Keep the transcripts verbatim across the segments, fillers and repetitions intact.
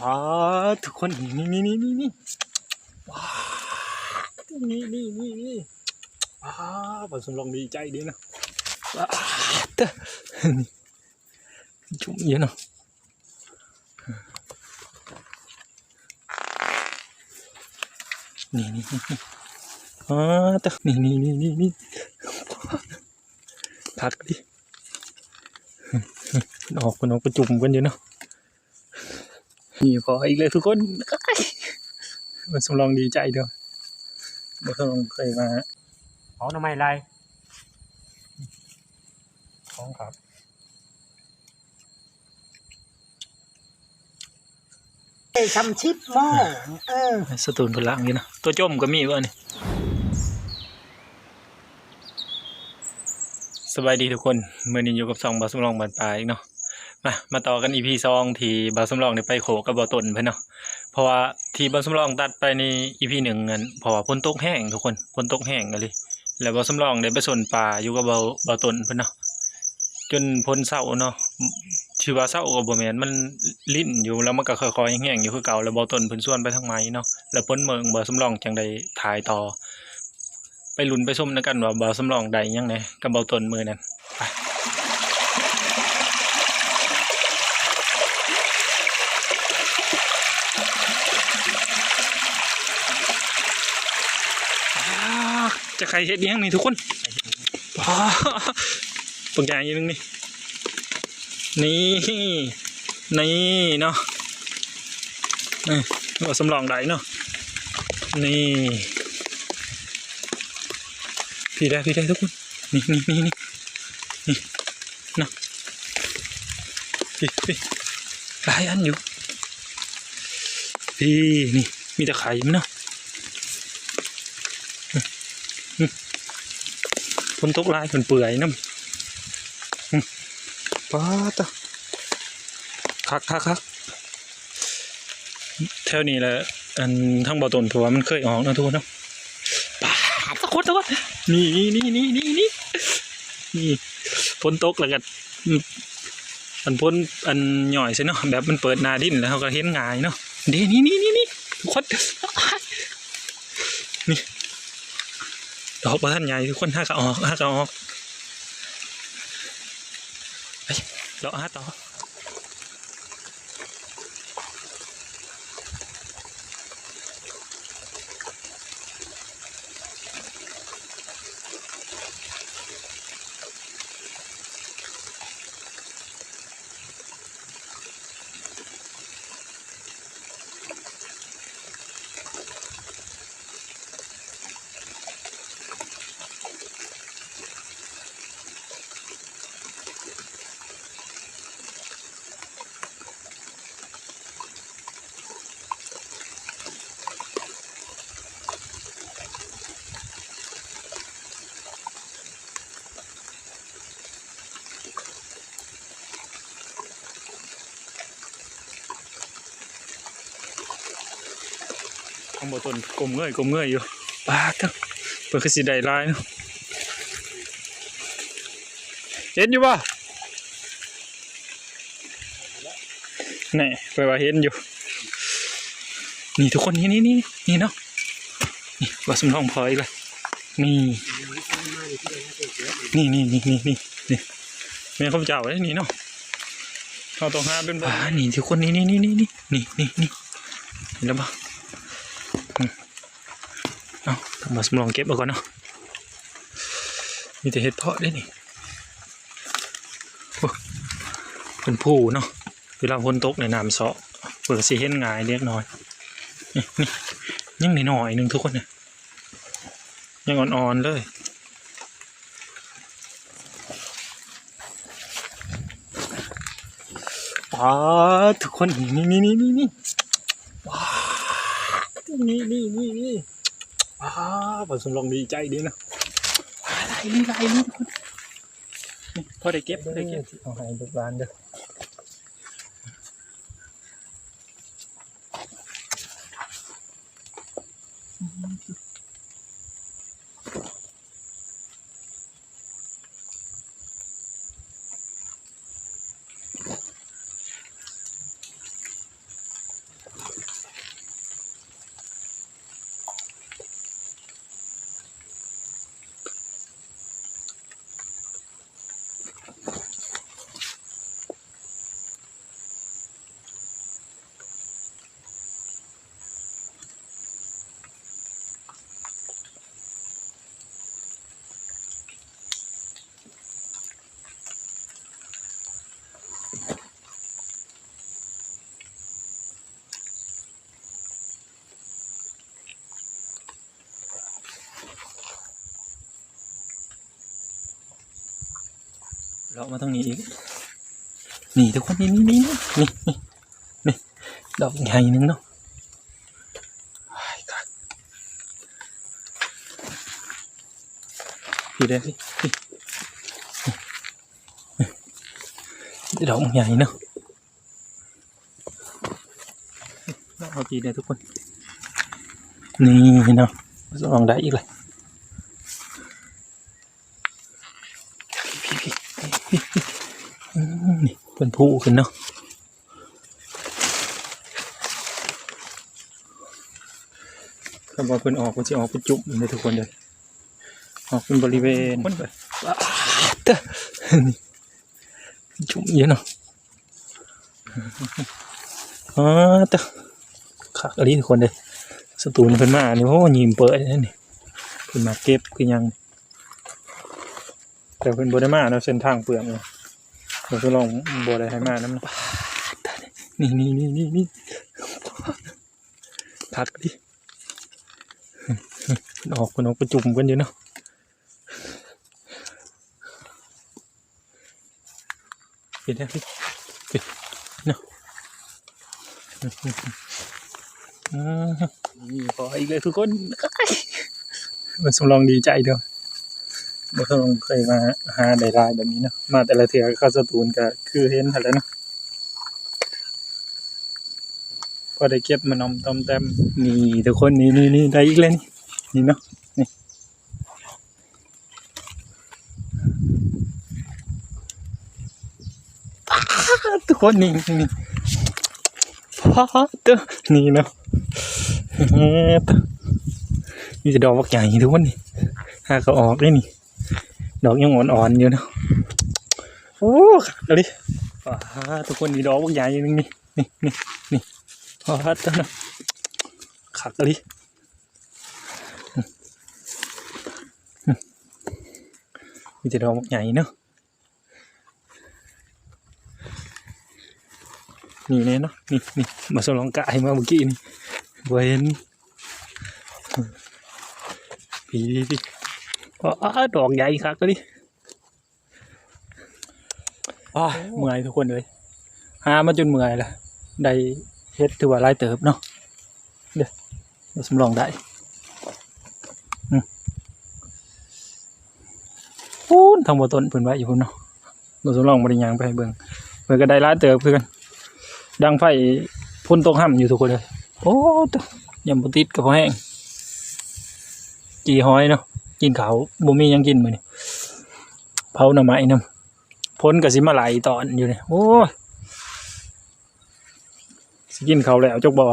อ๋อ ทุกคน นี่ นี่ นี่ นี่ นี่ ว้า นี่ นี่ นี่ นี่ ว้า บ่าวสำรองดีใจเด้เนาะ ว้า เด้อ นี่ จุ่มอยู่เนาะ นี่ นี่ นี่ นี่ อ๋อ เด้อ นี่ นี่ นี่ นี่ นี่ คักดิ ออก เพิ่นออกไปจุ่มกันอยู่เนาะ นี่พออีกเลยทุกคน บ่าวสำรองดีใจเด้อ บ่าวสำรองเคยมา เอาหน่อไม้ไล่ ของครับ เอ้ย สามสิบหม้อ เออ สตูนเพิ่นล้างอยู่นะ ตัวจมก็มีบ่นี่ สบายดีทุกคน มื้อนี้อยู่กับช่องบ่าวสำรองบ้านป่าอีกเนาะ มา มาต่อกัน อีพี สอง ที่บ่าวสำรองได้ไปโขกกับบ่าวต้นเพิ่นเนาะ เพราะว่าที่บ่าวสำรองตัดไปใน อีพี หนึ่ง นั่น เพราะว่าฝนตกแฮงทุกคน ฝนตกแฮงอีหลี แล้วบ่าวสำรองได้ไปซ่อนปลาอยู่กับบ่าว บ่าวต้นเพิ่นเนาะ จนฝนเซาเนาะ สิว่าเซาก็บ่แม่น มันรินอยู่ แล้วมันก็ค่อยๆแฮงๆอยู่คือเก่า แล้วบ่าวต้นเพิ่นชวนไปทางใหม่เนาะ แล้วฝนเมิง บ่าวสำรองจั่งได้ถ่ายต่อ ไปลุ้นไปชมนำกันว่าบ่าวสำรองได้หยังแหน่กับบ่าวต้นมื้อนั้น ไป อ้า จะใครเฮ็ดหยังนี่ทุกคน ว้า บักใหญ่อีกหนึ่งนี่ นี่ นี่เนาะ นี่ บ่าวสำรองได้เนาะ นี่ พี้ได้ พี้ได้ทุกคน นี่ นี่ นี่ นี่ นี่ เนาะ พี้ พี้ หลายอันอยู่ พี้ นี่ มีแต่ไข่มันเนาะ อืม อืม ฝนตกหลาย มันเปื่อยนำ อืม ป๊าดตะ คัก คัก คัก แถวนี้แหละ อัน ทางบ่าวต้น เพราะว่ามันเคยออกเนาะทุกคนเนาะ ป๊าด ทุกคน ทุกคน นี่ นี่ นี่ นี่ นี่ นี่ นี่ ฝนตกแล้วก็ อืม อันฝน อันหย่อยใส่เนาะ แบบมันเปิดหน้าดินแล้วเราก็เห็นง่ายเนาะ นี่ นี่ นี่ นี่ นี่ ทุกคน นี่ ดอกบ่ทันใหญ่ทุกคน หากะออก หากะออก ไป เลาะหาต่อ ของบ่าวต้นก้มเงยก้มเงยอยู่ ป๊าดเด้อ เพิ่นคือสิได้หลายเนาะ เห็นอยู่บ่ นี่ ไปว่าเห็นอยู่ นี่ทุกคน นี่ นี่ นี่ นี่เนาะ นี่ บ่าวสำรองพออีกแล้ว นี่ นี่ นี่ นี่ นี่ นี่ นี่ แม่นของเจ้าเด้นี่เนาะ เราต้องหาเป็น อ่า นี่ทุกคน นี่ นี่ นี่ นี่ นี่ นี่ นี่ นี่ เห็นแล้วบ่ อืม เอา บ่าวสำรองเก็บเอาก่อนเนาะ มีแต่เห็ดเผาะเด้นี่ โอ้ เป็นภูเนาะ เวลาฝนตกเนี่ยน้ำเซาะ เพิ่นก็สิเห็นง่ายเล็กน้อย นี่ นี่ ยังน้อยๆหนึ่งทุกคนเนี่ย ยังอ่อนๆเลย ป๊าด ทุกคน นี่ นี่ นี่ นี่ นี่ ป๊าด นี่ นี่ นี่ นี่ ป๊าด บ่าวสำรองดีใจเด้เนาะ ป๊าด หลายอีหลี หลายอีหลีทุกคน นี่ พอได้เก็บ พอได้เก็บ เอาให้ลูกหลานเด้อ เ เลาะมาทางนี้อีก นี่ทุกคน นี่ นี่ นี่ นี่ นี่ ดอกใหญ่หนึ่งเนาะ อ้าย คัก พี่เด้อ พี่ พี่ ดอกใหญ่เนาะ เอาทีเดียวทุกคน นี่เนาะ ลองได้อีกเลย อืม นี่เพิ่นพูขึ้นเนาะ ถ้าว่าเพิ่นออก เพิ่นสิออกไปจุ่มเลยทุกคนเลย ออกเป็นบริเวณ เพิ่นไป เด้อ นี่ จุ่มอยู่เนาะ อ๋อ เด้อ คักอีหลีทุกคนเลย สตูลเพิ่นมานี่ โอ้ ยิ้มเปิดเลยนี่ เพิ่นมาเก็บคือหยัง แต่เพิ่นบ่ได้มาเนาะ เส้นทางเปื้อนเนาะ บ่ทดลอง บ่ได้ให้มานำ นี่ นี่ นี่ นี่ นี่ คักอีหลี ออก เพิ่นออกไปจุ่มกันอยู่เนาะ เห็นไหมพี่ เห็นเนาะ อืม นี่พออีกเลยทุกคน บ่าวสำรองดีใจเด้อ บ่าวสำรองเคยมาหาได้หลายแบบนี้เนาะ มาแต่ละเทื่อเข้าสตูลก็คือเห็นหั้นแหละเนาะ พอได้เก็บมานอมตอมแตม นี่ทุกคน นี่ นี่ นี่ ได้อีกแล้วนี่ นี่เนาะ นี่ ทุกคน นี่ นี่ ป๊าดเด้อ นี่เนาะ เฮ้ย มีแต่ดอกบักใหญ่ทุกคนนี่ หาก็ออกเลยนี่ ดอกยังอ่อนๆอยู่เนาะ โอ้ คักอีหลี ป๊าด ทุกคน นี่ดอกบักใหญ่หนึ่งนี่ นี่ นี่ นี่ ป๊าดเด้อ คักอีหลี มีแต่ดอกบักใหญ่เนาะ นี่แน่เนาะ นี่ นี่ บ่าวสำรองกะให้มาเมื่อกี้นี่ บ่เห็น พี่ พี่ พี่ อ๋อ ดอกใหญ่คักเลย อ้าย เมื่อยทุกคนเลย หามาจนเมื่อยละ ได้เห็ดถือว่าหลายเติบเนาะ เด้อ บ่าวสำรองได้ อืม พู้นทางบ่าวต้นเพิ่นไว้อยู่พู้นเนาะ บ่าวสำรองบ่ได้ย่างไปให้เบิ่ง เพิ่นก็ได้หลายเติบคือกัน ดังไฟพ่นตกห่ำอยู่ทุกคนเลย โอ้ ตะ ยังบ่ติดก็พอแห้ง จี่หอยเนาะ กินข้าว บ่มีหยังกินมื้อนี้ เผาหน่อไม้นำ ฝนก็สิมาไหลตอนอยู่นี่ โอ้ย สิกินข้าวแล้วจักบ่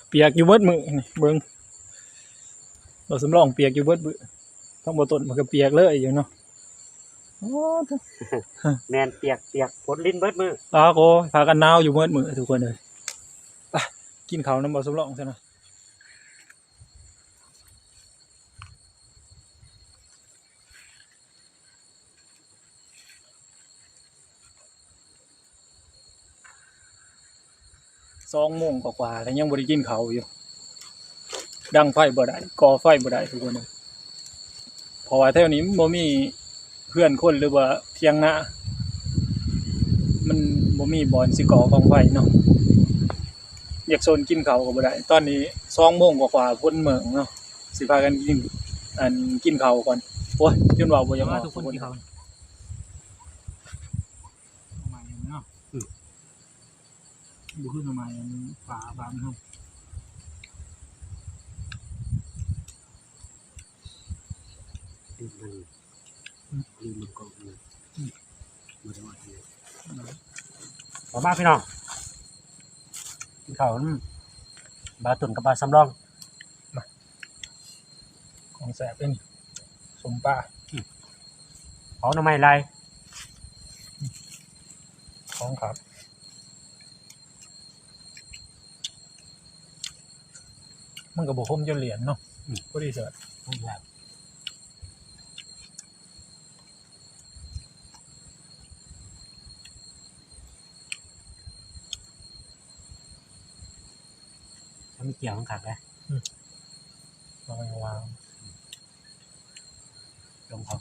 เปียกอยู่เบิดมื้อนี่ เบิ่ง บ่าวสำรองเปียกอยู่เบิดมื้อ ทั้งบ่าวต้นมันก็เปียกเลยอยู่เนาะ โอ้ แม่น เปียก เปียก ฝนรินเบิดมื้อ อ้าว โอ้ย พากันหนาวอยู่เบิดมื้อทุกคนเลย ไป กินข้าวนำบ่าวสำรองซะนะ สองโมงกว่าๆแล้วยังบ่ได้กินข้าวอยู่ ดังไฟบ่ได้ ก่อไฟบ่ได้ทุกคนเลย เพราะว่าแถวนี้มันบ่มีเฮือนคนหรือว่าเถียงนา มันบ่มีบ่อนสิก่อกองไฟเนาะ อยากซนกินข้าวก็บ่ได้ ตอนนี้สองโมงกว่าๆ ฝนเมิงเนาะ สิพากันกิน อัน กินข้าวก่อน โอ้ย จนเว้าบ่อยากออก มาทุกคน ทุกคน กินข้าว หน่อไม้เนาะ อืม บ่คือหน่อไม้อันฝาบ้านเฮา อืม ลืมมันกล่องนะ อืม บ่ได้ว่าเสีย อืม มามาพี่น้อง กินข้าว อืม บ่าวต้นกับบ่าวสำรอง มา ของแซ่บเด้นี่ ส้มปลา อืม เผาหน่อไม้ลาย ของครับ มันก็บ่ขมจนเหลียนเนาะ อืม พอดีเสิร์ฟ พอดีครับ ถ้ามีเกี๊ยวมันคักนะ อืม เอาไปวาง อืม อืม ลงเขา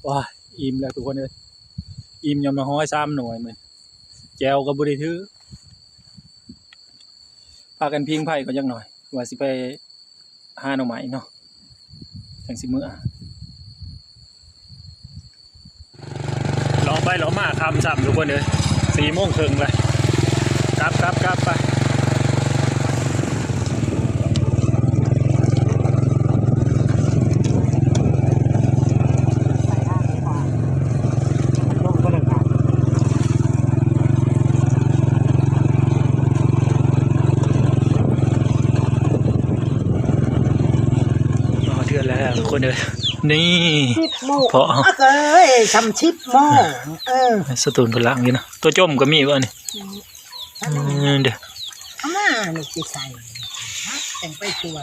ว้า อิ่มแล้วทุกคนเอ้ย อิ่มยำละฮ้อยสามหน่วยมื้อ แจ่วก็บ่ได้ถือ พากันผิงไฟก่อนจักหน่อย ว่าสิไปหาหน่อไม้เนาะ จั่งสิมื้อ เลาะไปเลาะมาค่ำซ้ำทุกคนเอ้ย สี่โมงครึ่งแล้ว กลับ กลับ กลับไป อ๋อ เทื่อนแล้วทุกคนเอ้ย นี่ สิบโมง เพาะ เอ้ย ซำสิบโมง เออ สตูนเพิ่นล้างอยู่นะ ตัวจมก็มีบ่นี่ อืม เออ เด้อ เอามานี่สิใส่ แต่งไปสวน